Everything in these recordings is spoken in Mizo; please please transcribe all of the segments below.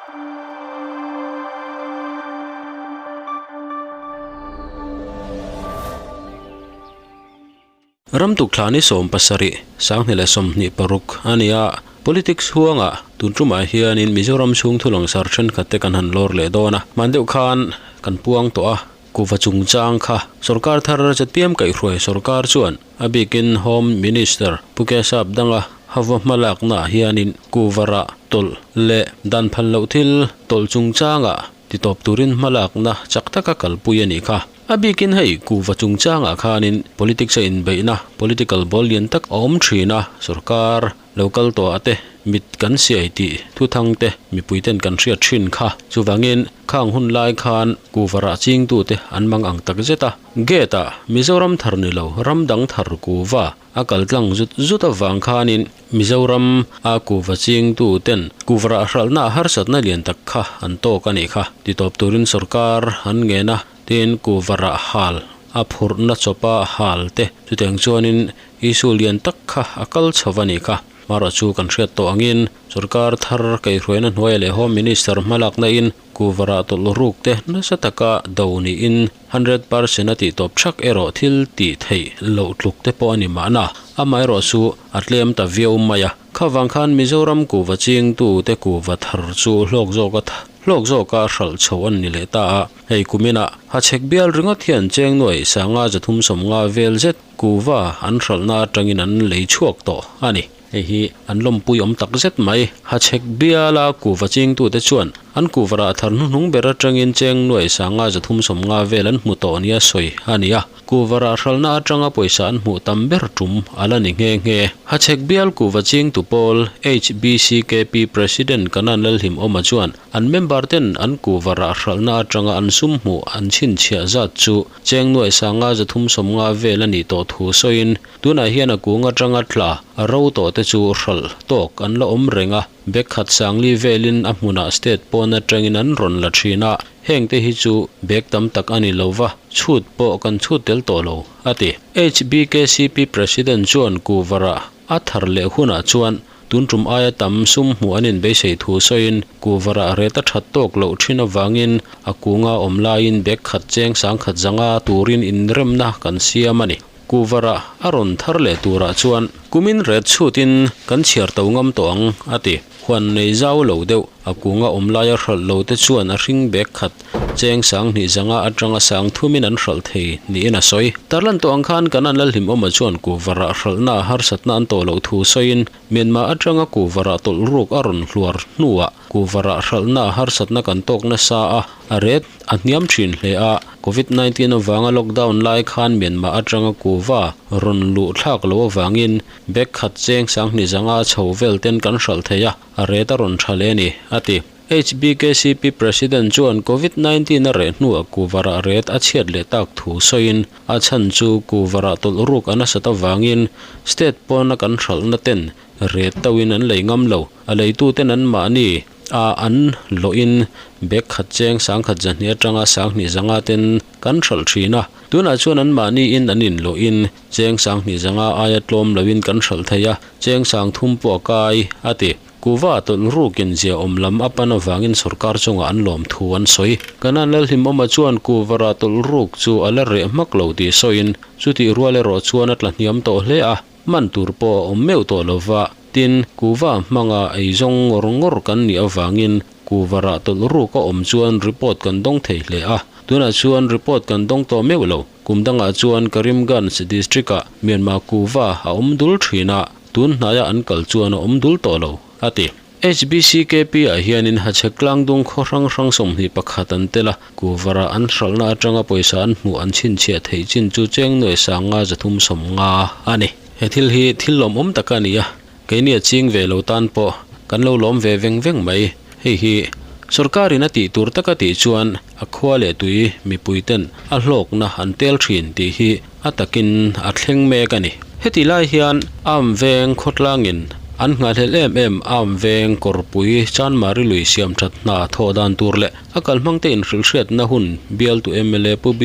Ramtuk thla ni 70, 2026 a ni a, Politics huangah tun tumah hianin Mizoram chhung thu langsar thenkhat te kan han lawr leh dawn a, hman deuh khan kan puang tawh a, kuva chungchang kha sorkar thar ZPM kaihhruai sorkar chuan a bikin Home Minister Pu Kesap danga hava hmalaknaah hianin kuva rah tawlh leh dan phal loh thil tawlh chungchangah titawp turin hmalakna chak taka kalpui a nih kha. A bikin hei kuhva chungchangah khanin politics a inbeihna, political ball lian tak a awm thin a, sorkar lo kal tawh ah te mit kan siai tih thuthang te mipui ten kan hriat thin kha. Chuvangin khang hun lai khan kuhva rah chingtute an mang ang tak zet a, gate ah Mizoram thar ni lo ram dang thar kuhva a kal tlang zut zut avang khanin Mizoram a kuhva chingtu ten kuhva rah hralhna harsatna lian tak kha an tawk a nih kha. Titawp turin sorkar an ngen a. Tin, kuhva rah hal, a phurhna chawpa hal te, chutiang chuanin Isu lian tak kha a kal chho a nih kha. Marawh chu kan hriat tawh angin sorkar thar kaihhruaina hnuaia leh Home Minister hmalakna in kuhva rah tawlh ruk te nasa taka do niin 100% a tih tawp thak erawh thil tih theih loh tluk te pawh a ni mahna. Amaherawh chu a tlem ta viau mai a. Khavang khan Mizoram kuhva chingtu te kuhva thar chu hlawk zawka hlawk zawka hralh chho an ni leh ta a. Hei kuminah Hachhek bial ringawt hian Chengnuai sanga 350 vel zet kuhva an hralhna atangin an lei chhuak tawh a ni. Hei hi an lawmpui awm tak zet mai. Hachhek biala kuhva chingtute chuan an kuhva rah thar hnuhnung ber atangin Chengnuai sanga 350 vel an hmu tawh nia sawi a ni a. Kuhva rah hralhna atanga pawisa an hmuh tam ber tum a la ni nghe nghe. Hachhek bial kuhva chingtu pawl HBCKP President Kanan Lalhimawma chuan An member ten an kuhva rah hralhna atanga an sum hmuh an chhinchhiah zat chu cheng nuaih sanga 350 vel a nih tawh thu sawiin tunah hian a kung atanga tla a ro tawh te chu hralh tawk an la awm reng a, bag khat sangli velin a hmunah state pawn atangin an rawn la thin a, heng te hi chu bag tam tak a ni lo va, chhut pawh kan chhut tel tawh lo, a ti. HBKCP President chuan kuhva rah a thar leh hunah chuan Tun tum aia tam sum hmuh an inbeisei thu sawiin kuhva rah ret a that tawk loh thin avangin a kunga awm laiin bag khat cheng sangkhat zanga turin inremna kan siam a ni. Kuhva rah a rawn thar leh turah chuan kumin ret chhutin kan chhiar to ngam tawh ang, a ti. Huan nei zau lo deuh a kunga awm laia hralh lo te chuan a hring bag khat Cheng 2000 zanga atanga sang thumin an hralh thei niin a sawi. Tarlan tawh ang khan Kanan Lalhlimawma chuan kuhva rah hralhna harsatna an tawh loh thu sawiin Myanmar atanga kuhva rah tawlh ruk a rawn hluar hnuah kuhva rah hralhna harsatna kan tawk nasa a, a ret a hniam thin hle a. Covid 19 avanga lockdown lai khan Myanmar atanga kuhva rawn luh thlak loh avangin bag khat cheng 2000 zanga chho vel ten kan hralh thei a, a ret a rawn tha hle a ni, a ti. HBKCP President chuan Covid 19 a reh hnuah kuhva rah ret a chhiat leh tak thu sawiin a chhan chu kuhva rah tawlh ruk a nasat avangin state pawna kan hralhna ten ret tauhin an lei ngam lo. A leituten an mahni a an lawhin bag khat cheng 10,000 zahnih atanga 20,000 zanga ten kan hralh thin a. Tunah chuan an mahniin an inlawhin cheng 20,000 zanga aia tlawm loin kan hralh thei a, cheng 30,000 pawh a kai, a ti. Kuhva tawlh rukin zia awm lam a pan avangin sorkar chungah an lawm thu an sawi. Kanan Lalhlimawma chuan kuhva rah tawlh ruk chu a la reh hmak lo tih sawiin chutih rual erawh chuan a tla hniam tawh hle a, man tur pawh a awm meuh tawh lova. Tin, kuhva hmanga ei zawng ngawr ngawr kan nih avangin kuhva rah tawlh ruk a awm chuan report kan dawng thei hle a, tunah chuan report kan dawng tawh meuh lo. Kum dangah chuan Karimganj district-ah Myanmar kuhva a awm dul thin a, Tun hnaia an kal chuan a awm dul tawh lo, a ti. HBCKP-ah hianin Hachhek tlangdung khaw hrang hrang 21 an tel a, kuhvara an hralhna atanga pawisa an hmuh an chhinchhiah theih chin chu cheng nuai sanga 350 a ni. He thil hi thil lawmawm tak a ni a, keini a ching ve lo tan pawh kan lo lawm ve veng veng mai. Hei hi sorkarin a tih tur taka tih chuan a khua leh tui mipuiten a hlawkna an tel thin tih hi a takin a thleng mek a ni. Heti lai hian Arm Veng khawtlangin an nghahhlelh em em Arm Veng kawrpui Chanmari lui siam that hna thawh dan tur leh a kalhmangte inhrilhhriatna hun bialtu mla Pu B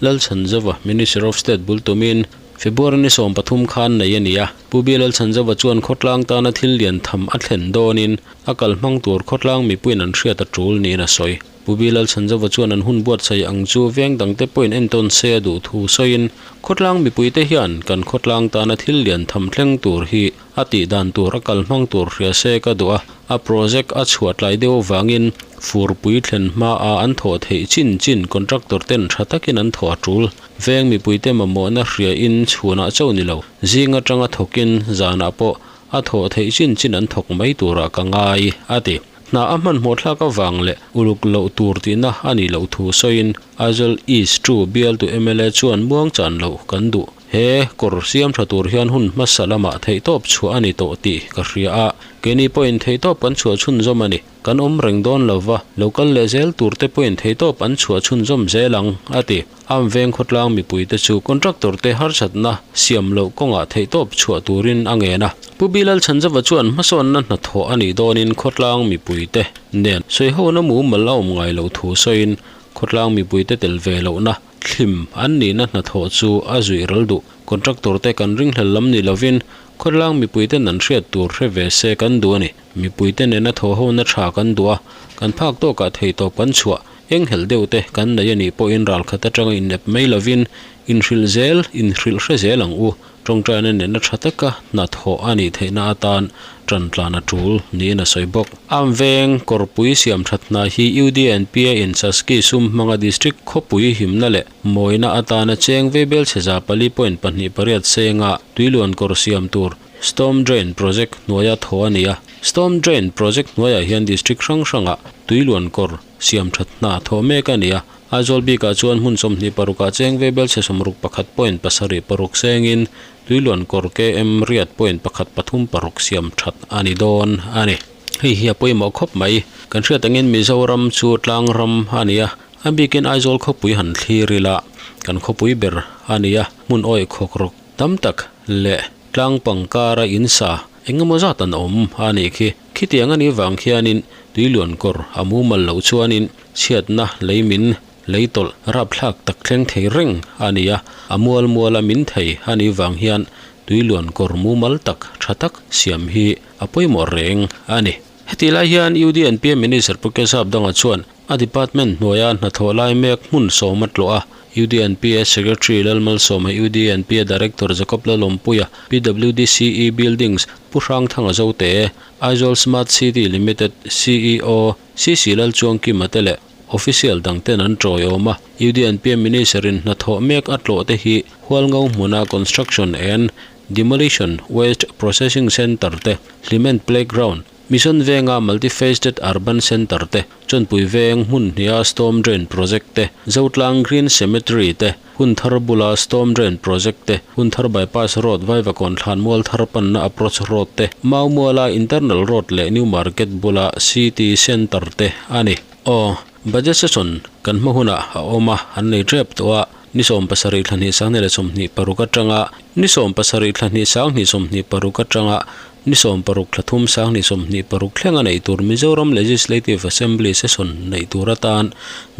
Lalchhanzova Minister of State bul tumin. February ni 13 khan nei a ni a. Pu Bialal Chhanzova chuan khawtlang tana thil lian tham a thlen dawnin a kal hmang tur khawtlang mipuiin an hriat a tul niin a sawi. Pu Bilal Chhanzova chuan an hun buatsaih ang chu veng dangte pawhin entawn se a duh thu sawiin, Khawtlang mipuite hian kan khawtlang tana thil lian tham thleng tur hi a tih dan tur a kal hmang tur hria se ka duh a, a project a chhuah tlai deuh avangin furpui thlen hmaa an thawh theih chin chin contractor ten tha takin an thawh a tul. Veng mipuite mamawhna hria in chhunah chauh ni lo, zing atanga thawkin zanah pawh a thawh theih chin chin an thawk mai turah ka ngai, a ti. Hna a hmanhmawh thlak avang leh uluk loh tur tihna a nih loh thu sawiin Aizawl East two bialtu mla chuan muang chan loh kan duh. He kawr siam tha tur hian hun hmasa lamah theihtawp chhuah a ni tawh tih ka hria a, keini pawhin theihtawp kan chhuah chhunzawm a ni. Kan awm reng dawn lova, lo kal leh zel turte pawhin theihtawp an chhuah chhunzawm zel ang, a ti. Am veng khawtlang mipuite chu contractor te harsatna siam loh kawngah theihtawp chhuah turin a ngen a. Pu Bilal Chhanzova chuan hmasawnna hnathawh a nih dawnin khawtlang mipuite nen sawihona mumal a awm ngai loh thu sawiin khawtlang mipuite tel ve lohna thlim an nihna hnathawh chu a zuih ral duh. Contractor te kan ringhlel lam ni lovin khawtlang mipuiten an hriat tur hre ve se kan duh a ni. Mipuite nena thawhhona tha kan duh a, kan phak tawkah theihtawp kan chhuah. Enghelh deuh te kan nei a nih pawhin ralkhat atanga inep mai lovin inhrilh zel, inhrilh hre zel ang u. Tawngtaina nena tha taka hna thawh a nih theihna atan tan tlan a tul niin a sawi bawk. Am veng kawrpui siam that hna hi UDNPA in Saski sum hmanga District khawpui himna leh mawina atana cheng veibel chhe 4.28 senga tuiluan kawr siam tur Storm Drain Project hnuaia thaw a ni a. Storm Drain Project hnuaiah hian District hrang hrangah tuiluan kawr Siam that hna thawh mek a ni a, Aizawl bikah chuan hmun 26 ah cheng ve belchhe 61.76 sengin Tuiluan kawr KM riat point pakhat pathum paruk siam that a ni dawn a ni. Hei hi a pawimawh khawp mai. Kan hriat angin Mizoram chu tlang ram a ni a, a bikin Aizawl khawpui han thlir ila kan khawpui ber a ni a, hmun awih khawk rawk tam tak leh tlang pangkara in sa engemaw zat an awm a nih khi. Khitiang a nih vang khianin tuiluan kawr a mumal loh chuanin chhiatna lei min lei tawlh rapthlak tak thleng thei reng a ni a, a mual muala min thei a nih vang hian tuiluan kawr mumal tak tha tak siam hi a pawimawh reng a ni. Hetih lai hian UDNP Minister Pu Kesap Danga chuan A department hnuaia hnathawh lai mek hmun sawm a tlawh a, UDNPA Secretary Lalmalsawma, UDNPA Director Jacob Lalawmpuia, PWDCE Buildings Pu Hrangthanga Zote, Aizawl Smart City Limited ceo CC Lalchuangkima te leh official dangten an tawiawm a. UDNPA Minister-in hnathawh mek a tlawh te hi Hualngo hmuna Construction and Demolition Waste Processing Centre te, Hlimen Playground, Mission Venga Multifaceted Urban Centre te, Chawnpui Veng hmun hniha Storm Drain Project te, Zotlang Green Cemetery te, Hunthar bula Storm Drain Project te, Hunthar Bypass Road Vaivakawn thlan mual thar panna Approach Road te, Maumuala Internal Road leh New Market bula City Centre te a ni. Aw, Budget Session kan hma hunah a awm a, an nei tep tawh a, ni 70 thla hnih 2026 atanga ni 70 thla hnih 2026 atanga Ni 16 thla thum 2026 thleng a neih tur Mizoram Legislative Assembly session neih tur atan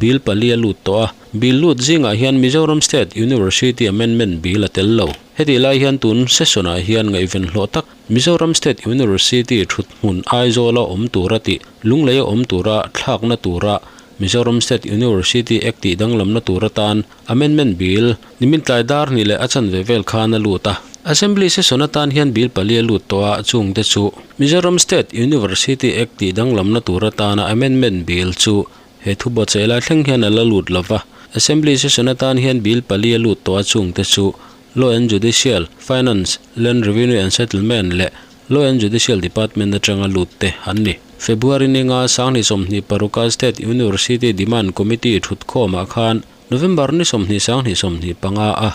Bill pali a lut tawh a, Bill lut zingah hian Mizoram State University Amendment Bill a tel lo. Hetih lai hian tun session ah hian ngaihven hlawh tak Mizoram State University thut hmun Aizawla awm tura tih Lungleia awm tura thlakna tura Mizoram State University Act tih danglamna tur atan Amendment Bill nimin tlai dar hnih leh a chanve vel khan a lut a. Assembly session atan hian bill pali a lut tawh a, chungte chu Mizoram State University Act tih danglamna tur atana Amendment Bill chu he thu bawhcheh lai thleng hian a la lut lo va. Assembly session atan hian bill pali a lut tawh a, chungte chu Law and Judicial, Finance, Land Revenue and Settlement leh Law and Judicial Department atanga lut te an ni. February ninga 2026 a State University Demand Committee thutkhawmah khan November ni 20 2025 a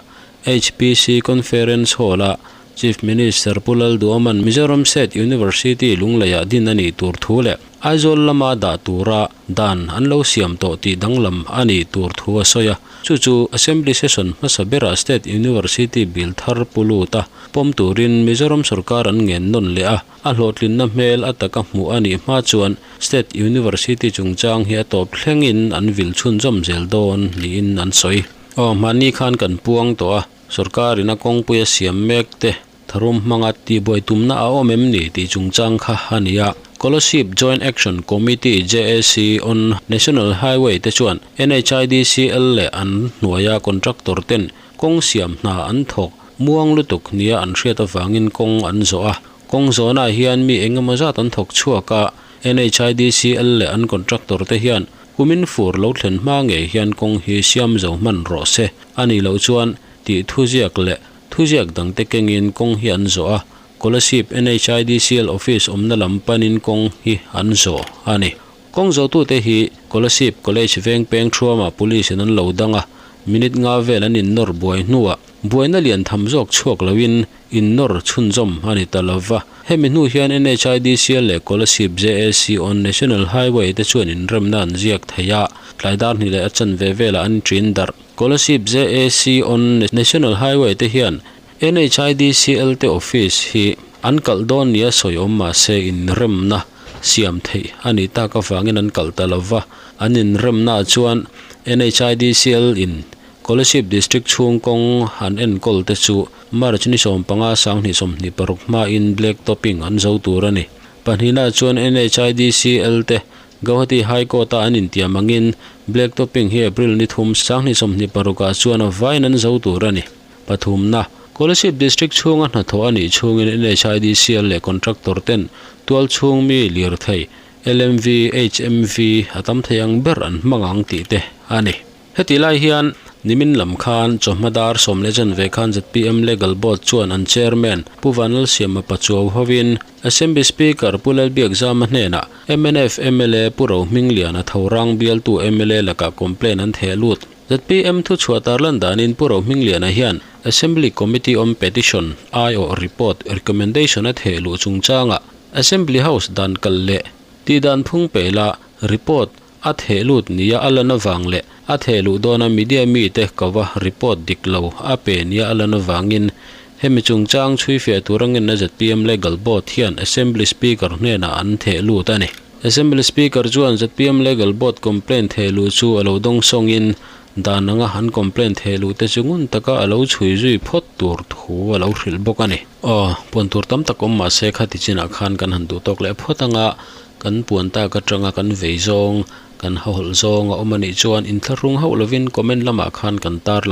HPC Conference Hall-a Chief Minister Pu Lalduaman Mizoram State University Lungleiah din a nih tur thu leh Aizawl lama dah tura dan an lo siam tawh tih danglam a nih tur thu a sawi a. Chu chu Assembly Session hmasa berah State University Bill thar pu lut a pawm turin Mizoram sorkar an ngen nawn leh a, a hlawhtlinna hmel a taka hmuh a nih hma chuan State University chungchang hi a tawp thlengin an vil chhunzawm zel dawn niin an sawi. Aw, hmanni khan kan puang tawh a. Sorkar in a kawngpui a siam mek te tharum hmanga tihbuai tumna a awm em ni tih chungchang kha a ni a. Kolasib Joint Action Committee, JAC, on National Highway te chuan NHIDCL leh an hnuaia contractor ten kawng siam hna an thawk muang lutuk nia an hriat avangin kawng an zawh a. Kawng zawhnaah hian mi engemaw zat an thawk chhuak a, NHIDCL leh an contractor te hian kumin fur lo thlen hma ngei hian kawng hi siam zo hman rawh se a nih loh chuan tih thuziak leh thuziak dangte kengin kawng hi an zawh a, Kolasib NHIDCL office awmna lam panin kawng hi an zawh a ni. Kawng zawhtute hi Kolasib College veng peng thuamah police in an lo dang a, minute nga vel an innawr buai hnuah buaina lian tham zawk chhuak loin innawr chhunzawm a ni ta lo va. Hemi hnu hian NHIDCL leh Kolasib JAC on National Highway te chuan inremna an ziak thei a, tlai dar hnih leh a chanve velah an ṭin darh. Kolasib JAC on National Highway te hian NHIDCL te office hi an kalh dawn nia sawi awm mah se inremna siam theih a nih tak avangin an kalh ta lo va, an inremnaah chuan NHIDCL in Kolasib District chhung kawng an enkawl te chu March ni 15 2026 hmain black topping an zo tur a ni. Pahnihnaah chuan NHIDCL te Gauhati High Court-a an intiam angin black topping hi April ni 3 2026 ah chuan a vaiin an zo tur a ni. Pathumna, Kolasib District chhunga hnathawh a nih chhungin NHIDCL leh contractor ten tual chhung mi lirthei, LMV, HMV, a tam thei ang ber an hmang ang tih te a ni. Hetih lai hian nimin lam khan chawhma dar sawm leh chanve khan zpm Legal Board chuan an Chairman Pu Vanlalsiama Pachuau hovin Assembly Speaker Pu Lalbiakzama hnenah mnf mla Pu Rohmingliana Thorang bialtu mla lakah complaint an theh lut. Zpm thuchhuah tarlan danin Pu Rohmingliana hian Assembly Committee on Petition aiawh report recommendation a theh luh chungchangah Assembly House dan kal leh tihdan phung pela report a theh lut nia a lan avang leh a theh luh dawna media mite kova report dik lo a pe nia a lan avangin hemi chungchang chhuifiah tur angenna zpm Legal Board hian Assembly Speaker hnenah an theh lut a ni. Assembly Speaker chuan zpm Legal Board complaint theh luh chu a lo dawng sawngin dan anga an complaint theh luh te chu ngun taka a lo chhui zui phawt tur thu a lo hrilh bawk a ni. Aw, puan tur tam tak awm mah se khati chinah khan kan han duh tawk leh phawt anga kan puan tak atanga kan vei zawng, kan hahawlh zawng a awm a nih chuan inthlahrung hauh lovin comment lamah khan kan tarlang.